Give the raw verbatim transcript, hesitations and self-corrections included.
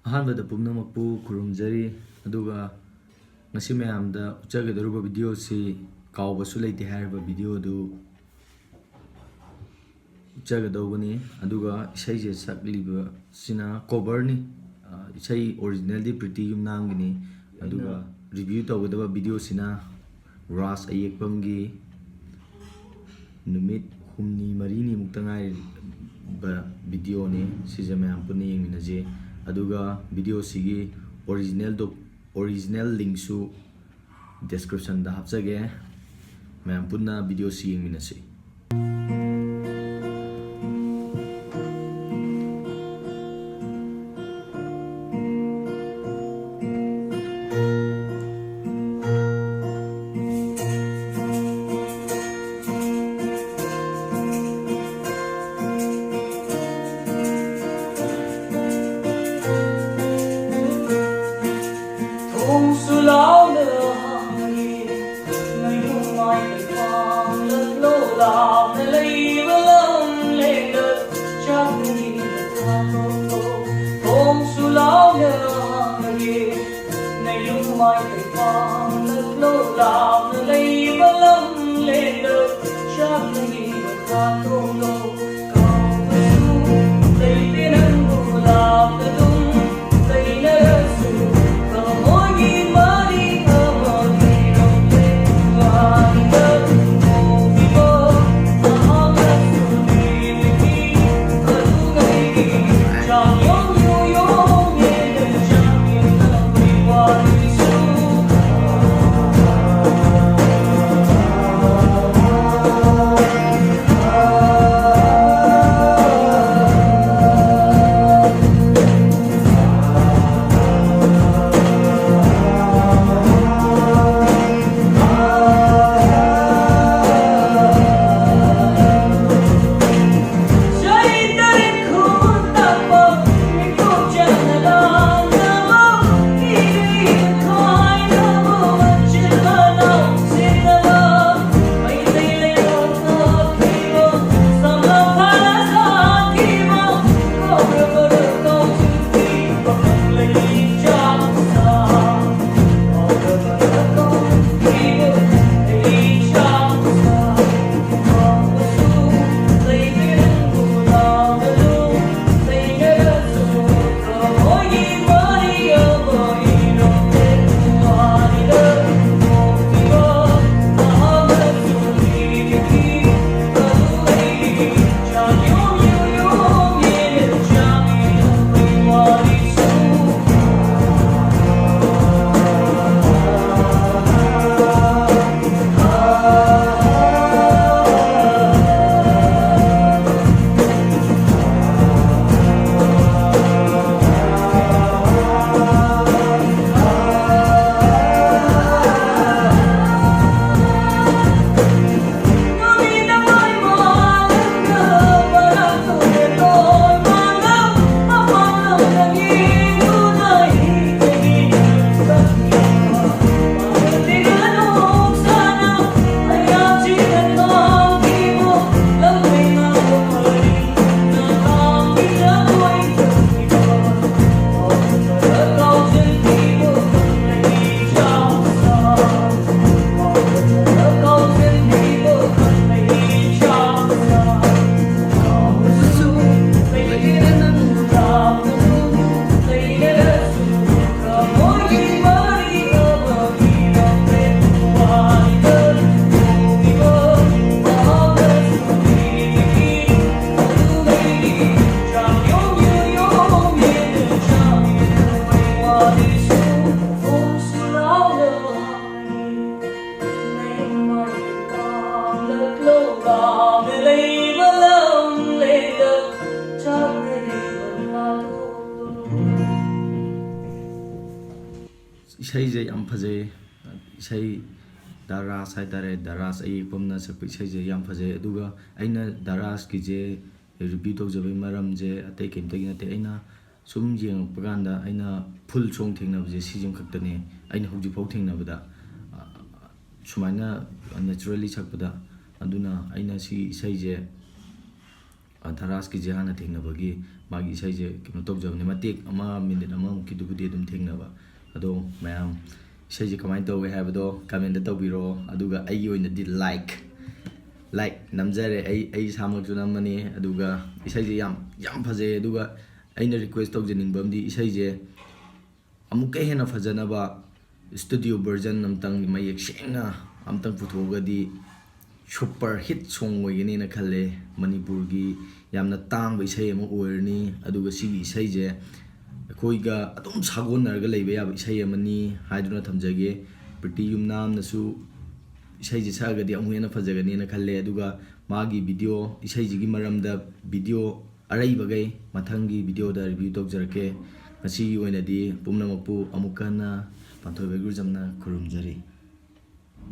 ꯑꯍꯥꯟꯕꯗ ꯄꯨꯝꯅꯃꯛꯄꯨ ꯈꯨꯔꯨꯝꯖꯔꯤ, ꯑꯗꯨꯒ ꯉꯁꯤ ꯃꯌꯥꯝꯗ ꯎꯠꯆꯒꯗꯧꯔꯤꯕ ꯚꯤꯗꯤꯑꯣꯁꯤ ꯀꯥꯎꯕꯁꯨ ꯂꯩꯇꯦ ꯍꯥꯏꯔꯤꯕ ꯚꯤꯗꯤꯑꯣꯗꯨ ꯎꯠꯆꯒꯗꯧꯕꯅꯤ꯫ ꯑꯗꯨꯒ ꯏꯁꯩꯁꯦ ꯁꯛꯂꯤꯕꯁꯤꯅ ꯀꯣꯚꯔꯅꯤ꯫ ꯑ, ꯏꯁꯩ ꯑꯣꯔꯤꯖꯤꯅꯦꯜꯗꯤ ꯄ꯭ꯔꯤꯇꯤ ꯌꯨꯝꯅꯥꯝꯒꯤꯅꯤ꯫ ꯑꯗꯨꯒ ꯔꯤꯚ꯭ꯌꯨ ꯇꯧꯒꯗꯕ ꯚꯤꯗꯤꯑꯣꯁꯤꯅ ꯔꯥꯖ ꯑꯌꯦꯛꯄꯝꯒꯤ ꯅꯨꯃꯤꯠ ꯍꯨꯝꯅꯤ ꯃꯔꯤꯅꯤꯃꯨꯛꯇ ꯉꯥꯏꯔꯤꯕ ꯚꯤꯗꯤꯑꯣꯅꯤ꯫ ꯁꯤꯁꯦ ꯃꯌꯥꯝ ꯄꯨꯟꯅ ꯌꯦꯡꯃꯤꯟꯅꯁꯤ꯫ ꯑꯗꯨꯒ ꯚꯤꯗꯤꯑꯣꯁꯤꯒꯤ ꯑꯣꯔꯤꯖꯤꯅꯦꯜ ꯗꯣꯛ-, ꯑꯣꯔꯤꯖꯤꯅꯦꯜ ꯂꯤꯡꯁꯨ ꯗꯤꯁꯀ꯭ꯔꯤꯞꯁꯟꯗ ꯍꯥꯞꯆꯒꯦ꯫ ꯃꯌꯥꯝ ꯄꯨꯟꯅ ꯚꯤꯗꯤꯑꯣꯁꯤ ꯌꯦꯡꯃꯤꯟꯅꯁꯤ꯫ ꯊꯣꯡꯁꯨ ꯂꯥꯎꯅ ꯍꯥꯡꯂꯦ, ꯅꯌꯨꯝ ꯃꯥꯏꯀꯩ ꯄꯥꯡꯂꯛꯂꯣ, ꯂꯥꯞꯅ ꯂꯩꯕ ꯂꯝꯂꯦꯟꯗ ꯆꯥꯛꯅ ꯌꯦꯟꯕ ꯊꯥꯗꯣꯛꯂꯣ꯫ ꯊꯣꯡꯁꯨ ꯂꯥꯎꯅ ꯍꯥꯡꯂꯦ, ꯅꯌꯨꯝ ꯃꯥꯏꯀꯩ ꯄꯥꯡꯂꯛꯂꯣ, ꯂꯥꯞꯅ ꯂꯩꯕ ꯂꯝꯂꯦꯟꯗ ꯆꯥꯛꯅ ꯌꯦꯟꯕ ꯊꯥꯗꯣꯛꯂꯣ꯫ ꯀꯥꯎꯕꯁꯨ ꯂꯩꯇꯦ ꯅꯪꯕꯨ ꯂꯥꯞꯅ ꯑꯗꯨꯝ ꯂꯩꯅꯔꯁꯨ꯫ ꯊꯃꯣꯏꯒꯤ ꯃꯔꯤ ꯑꯃ ꯂꯩꯔꯝꯂꯦ ꯋꯥꯔꯤꯗ ꯍꯧꯈꯤꯕ ꯃꯍꯥꯛꯅꯁꯨ ꯂꯤꯔꯤꯕꯤ ꯑꯗꯨ ꯑꯩꯒꯤ ꯆꯥꯛ ꯌꯣꯝ ꯌꯣꯝ ꯌꯣꯝ ꯌꯦꯡꯅ ꯏꯁꯩꯁꯦ ꯌꯥꯝ ꯐꯖꯩ꯫ ꯏꯁꯩ ꯗꯥ ꯔꯥꯖ ꯍꯥꯏꯇꯥꯔꯦ, ꯗꯥ ꯔꯥꯖ ꯑꯌꯦꯛꯄꯝꯅ ꯁꯛꯄ ꯏꯁꯩꯁꯦ ꯌꯥꯝ ꯐꯖꯩ꯫ ꯑꯗꯨꯒ ꯑꯩꯅ ꯗꯥ ꯔꯥꯖꯀꯤꯁꯦ ꯔꯤꯚ꯭ꯌꯨ ꯇꯧꯖꯕꯒꯤ ꯃꯔꯝꯁꯦ ꯑꯇꯩ ꯀꯩꯝꯇꯒꯤ ꯅꯠꯇꯦ꯫ ꯑꯩꯅ ꯁꯨꯝ ꯌꯦꯡꯉꯛꯄ ꯀꯥꯟꯗ ꯑꯩꯅ ꯐꯨꯜ ꯁꯣꯡ ꯊꯦꯡꯅꯕꯁꯦ ꯁꯤꯁꯤꯃ ꯈꯛꯇꯅꯦ ꯑꯩꯅ ꯍꯧꯖꯤꯛꯐꯥꯎ ꯊꯦꯡꯅꯕꯗ꯫ ꯑ, ꯁꯨꯃꯥꯏꯅ ꯅꯦꯆꯔꯦꯜꯂꯤ ꯁꯛꯄꯗ꯫ ꯑꯗꯨꯅ ꯑꯩꯅ ꯁꯤ ꯏꯁꯩꯁꯦ, ꯑ, ꯗꯥ ꯔꯥꯖꯀꯤꯁꯦ ꯍꯥꯟꯅ ꯊꯦꯡꯅꯕꯒꯤ ꯃꯥꯒꯤ ꯏꯁꯩꯁꯦ ꯀꯩꯅꯣ ꯇꯧꯖꯕꯅꯦ, ꯃꯇꯦꯛ ꯑꯃ, ꯃꯤꯅꯤꯠ ꯑꯃꯃꯨꯛꯀꯤꯗꯨꯕꯨꯗꯤ ꯑꯗꯨꯝ ꯊꯦꯡꯅꯕ꯫ ꯑꯗꯣ ꯃꯌꯥꯝ ꯏꯁꯩꯁꯦ ꯀꯃꯥꯏꯅ ꯇꯧꯒꯦ ꯍꯥꯏꯕꯗꯣ ꯀꯃꯦꯟꯗ ꯇꯧꯕꯤꯔꯣ꯫ ꯑꯗꯨꯒ ꯑꯩꯒꯤ ꯑꯣꯏꯅꯗꯤ ꯂꯥꯏꯛ, ꯂꯥꯏꯛ ꯅꯝꯖꯔꯦ꯫ ꯑꯩ, ꯑꯩ ꯏꯁꯥꯃꯛꯁꯨ ꯅꯝꯃꯅꯤ꯫ ꯑꯗꯨꯒ ꯏꯁꯩꯁꯦ ꯌꯥꯝ, ꯌꯥꯝ ꯐꯖꯩ꯫ ꯑꯗꯨꯒ ꯑꯩꯅ ꯔꯤꯀ꯭ꯋꯦꯁ ꯇꯧꯖꯅꯤꯡꯕ ꯑꯃꯗꯤ ꯏꯁꯩꯁꯦ ꯑꯃꯨꯛꯀ ꯍꯦꯟꯅ ꯐꯖꯅꯕ ꯁ꯭ꯇꯨꯗꯤꯑꯣ ꯚꯔꯖꯟ ꯑꯝꯇꯪ ꯃꯌꯦꯛ ꯁꯦꯡꯅ ꯑꯝꯇꯪ ꯄꯨꯊꯣꯛꯑꯒꯗꯤ ꯁꯨꯄꯔ ꯍꯤꯠ ꯁꯣꯡ ꯑꯣꯏꯒꯅꯤꯅ ꯈꯜꯂꯦ꯫ ꯃꯅꯤꯄꯨꯔꯒꯤ ꯌꯥꯝꯅ ꯇꯥꯡꯕ ꯏꯁꯩ ꯑꯃ ꯑꯣꯏꯔꯅꯤ꯫ ꯑꯗꯨꯒ ꯁꯤꯒꯤ ꯏꯁꯩꯁꯦ ꯑꯩꯈꯣꯏꯒ ꯑꯗꯨꯝ ꯁꯥꯒꯣꯟꯅꯔꯒ ꯂꯩꯕ ꯌꯥꯕ ꯏꯁꯩ ꯑꯃꯅꯤ ꯍꯥꯏꯗꯨꯅ ꯊꯝꯖꯒꯦ꯫ ꯄ꯭ꯔꯤꯇꯤ ꯌꯨꯝꯅꯥꯝꯅꯁꯨ ꯏꯁꯩꯁꯦ ꯁꯛꯑꯒꯗꯤ ꯑꯃꯨꯛ ꯍꯦꯟꯅ ꯐꯖꯒꯅꯤꯅ ꯈꯜꯂꯦ꯫ ꯑꯗꯨꯒ ꯃꯥꯒꯤ ꯚꯤꯗꯤꯑꯣ, ꯏꯁꯩꯁꯤꯒꯤ ꯃꯔꯝꯗ ꯚꯤꯗꯤꯑꯣ ꯑꯔꯩꯕꯈꯩ ꯃꯊꯪꯒꯤ ꯚꯤꯗꯤꯑꯣꯗ ꯔꯤꯚ꯭ꯌꯨ ꯇꯧꯖꯔꯛꯀꯦ꯫ ꯉꯁꯤꯒꯤ ꯑꯣꯏꯅꯗꯤ ꯄꯨꯝꯅꯃꯛꯄꯨ ꯑꯃꯨꯛꯀ ꯍꯟꯅ ꯄꯥꯟꯊꯣꯏ ꯋꯥꯏꯒꯨꯖꯝꯅ ꯈꯨꯔꯨꯝꯖꯔꯤ꯫